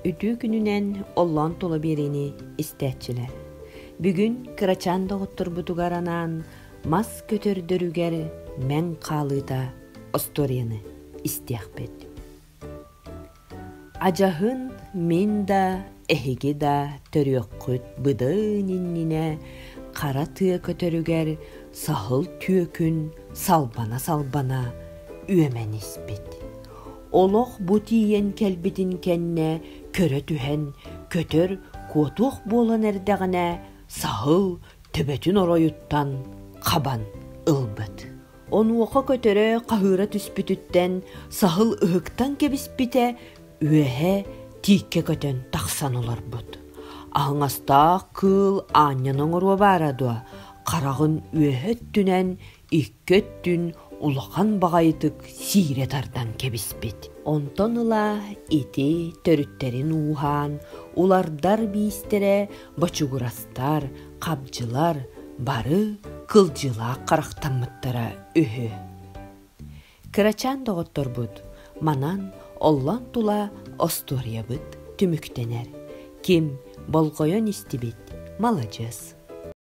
Үтүө күнүнэн оллоон тула биэриини истээччилэр. Бүгүн кырачаан доҕотторбутугар анаан мас көтөрдөрүгэр мэҥ хаалыыта остуоруйаны истиэхпит. Адьаһын мин да, эһиги да төрүөххүт быдын иннинэ хара тыа көтөрүгэр саһыл түөкүн салбана-салбана үөмэн испит. Олох бу тиийэн кэлбитин кэннэ көрө түһэн, көтөр куотуох буолан эрдэҕинэ саһыл төбөтүн оройуттан хабан ылбыт. Онуоха көтөрө хаһыыра түспүтүттэн саһыл ыһыктан кэбиспитэ үөһэ тииккэ көтөн тахсан олорбут. Аһыҥастаах кыыл аанньаны оҥоруо баара дуо, хараҕын үөһэ өттүнэн икки өттүн улахан баҕайытык сиирэ тардан кэбиспит. Онтон ыла ити төрүттэрин ууһаан, улардар биистэрэ бочугурастар, хабдьылар бары кылдьыылаах харахтаммыттара үһү. Кырачаан доҕотторбут, манан оллон тула остуоруйабыт түмүктэнэр. Ким болҕойон истибит, маладьыас.